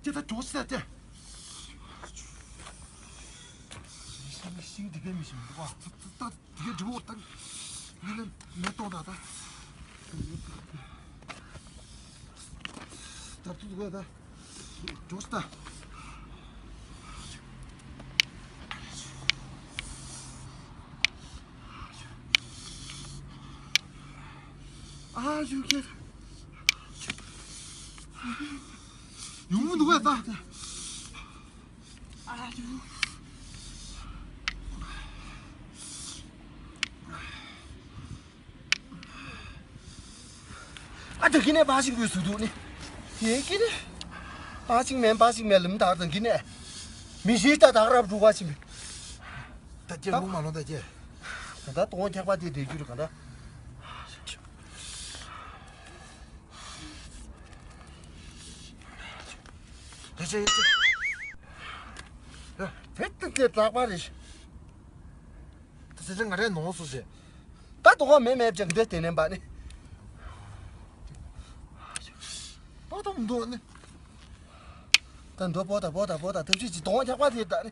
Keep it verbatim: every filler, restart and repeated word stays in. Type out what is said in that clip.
དེ་ད་གྲོགས་ཤི་ད་ཅེ། ཤིང་ཤིང་དེ་གའི་མི་ཤིང་འདུག་བ། ད་ད་དེ་གའི་འགྲིག་གོ། ད་ངས་ལ་མེ་ཏོག་ད་ད། ད་ཏུ་ག་ད་གྲོགས་ཤི་ད། ཨ་ཞུ་ཁྱེད། ཡོང་མི་འདུག་ཨ་ད། ཨ་ཞུ། ཨ་ད་གི་ནས་པ་ཞིག་དགོས་སུ་འདུག་ནི། ཡེ་གི་ནས། པ་ཞིག་མེན་པ་ཞིག་མེན་ལམ་དག་དང་གི་ནས། མི་ཤེས་ད་དག་རབ་འགྲོ་བ་ཞིག་མེད། ད་ཅེ་ལུང་མ་ལོང་ད་ཅེ། ད་ལྟ་དོང་འཁྱག་པ་དེ་དེ་རྒྱུ་རུ་ག་ད། ད་ཅེ་ཡེ་ཅེ། ད་ད་ད་ད་ལག་པ་རེད། ད་ཟེར་ང་རའི་ནོར་སོ་ཟེར། ད་དོ་ཁ་མེད་མེད་ཅིག་འདི་དེ་ནས་འབའ་ནི། པོ་ཏོ་མི་འདུག་ནི། ད་འགྲོ་པོ་ད་པོ་ད་པོ་ད་ཐབས་ཤེས་ཀྱི་དོང་རྒྱག་པ་དེ་ད་ནི།